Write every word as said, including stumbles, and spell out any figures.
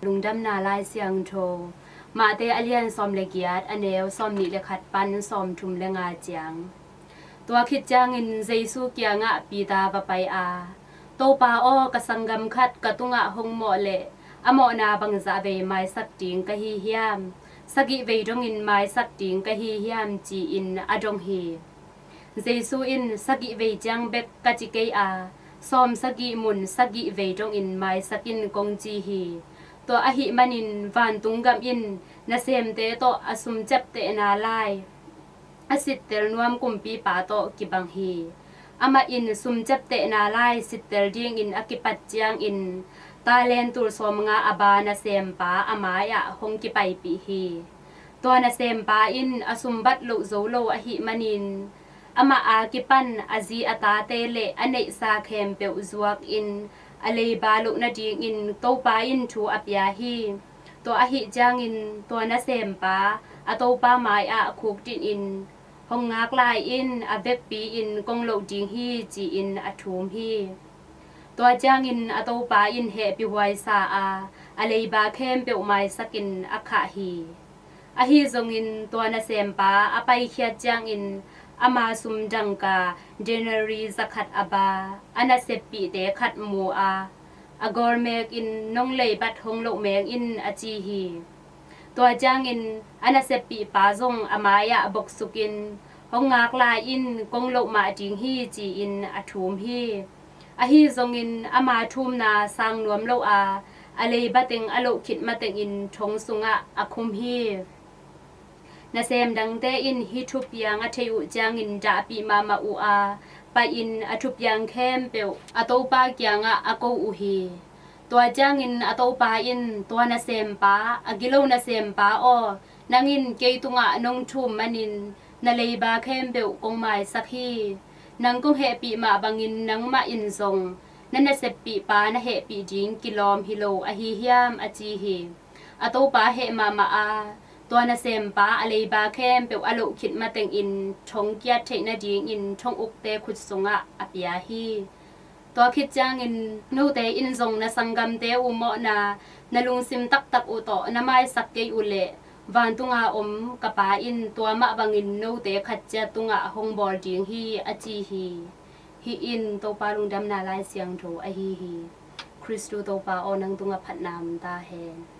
Lungdamna Lai Siangtho, Mate a lian sawm le giat, a neu sawm nih le khat pan sawm thum le nga ciang. Tua khit ciangin Jesu kiangah Peter va pai a, "Topa aw, ka sanggam khat ka tungah hong mawh leh a mawhna bangzah vei maisak ding ka hi hiam? Sagih vei dongin maisak ding ka hi hiam?" ci-in a dong hi. Jesu in, "Sagih vei ciang bek ka ci kei a, sawm sagih mun sagih vei dongin maisak in," kong ci hi. Tua ahih manin vantung gam in nasemte tawh a sum ciaptehna lai a sittel nuam kumpipa tawh kibang hi. Amah in sum ciaptehna lai sittel dingin a kipat ciangin talent tul sawmnga a ba nasempa a mai-ah hong kipaipih hi. Tua nasempa in a sumbat loh zo lo ahih manin, amah a kipan a zi a tate le a neihsa khempeuh zuakin a leiba loh nadingin Topa in thu a pia hi. Tua ahih ciangin tua nasempa a topa mai-ah khukdin in, "Hong ngak lai in, a vekpi-in kong loh ding hi," ci-in a thum hi. Tua ciangin a topa in hehpihhuai sa a, a leiba khempeuh maisakin a khah hi. Ahi zongin tua nasempa a paikhiat ciangin ama sum dangka denari zakhat a ba a naseppihte khat mu a, a gawlmekin, "Nong leibat hong loh meng in," a ci hi. Tua ciangin a naseppihpa zong a mai-ah boksukin, "Hong ngak lai in, kong loh mah ding hi," ci-in a thum hi. Ahi zongin ama thumna sang nuam lo a, a leiba teng a loh khit matengin thong sungah a khum hi. Nasem dangte in hih thupiang a theih uh ciangin dahpih mahmah uh a, pai-in a thupiang khempeuh a topa kiangah a ko uh hi. Tua ciangin a topa in, "Tua nasempa, a gilo nasempa aw, nang in kei tungah nong thum manin na leiba khempeuh kong maisak hi. Nang kong hehpih mah bangin nangmah in zong na naseppihpa na hehpih ding kilawm hi lo ahi hiam?" a ci hi. A topa heh mahmah a, tua nasempa a leiba khempeuh a loh khit matengin thong kiat theih nadingin thong ukte khut sungah a pia hi. Tua khit ciangin, "Note in zong na sanggamte uh mawhna na lungsim taktak uh tawh na maisak kei uh leh, vantunga om ka Pa in tua mah bangin note khat ciat tungah hong bawl ding hi," a ci hi. Hih in Topa Lungdamna Lai Siangtho ahi hi. Khristu Topa aw, nang tungah phatna om ta hen.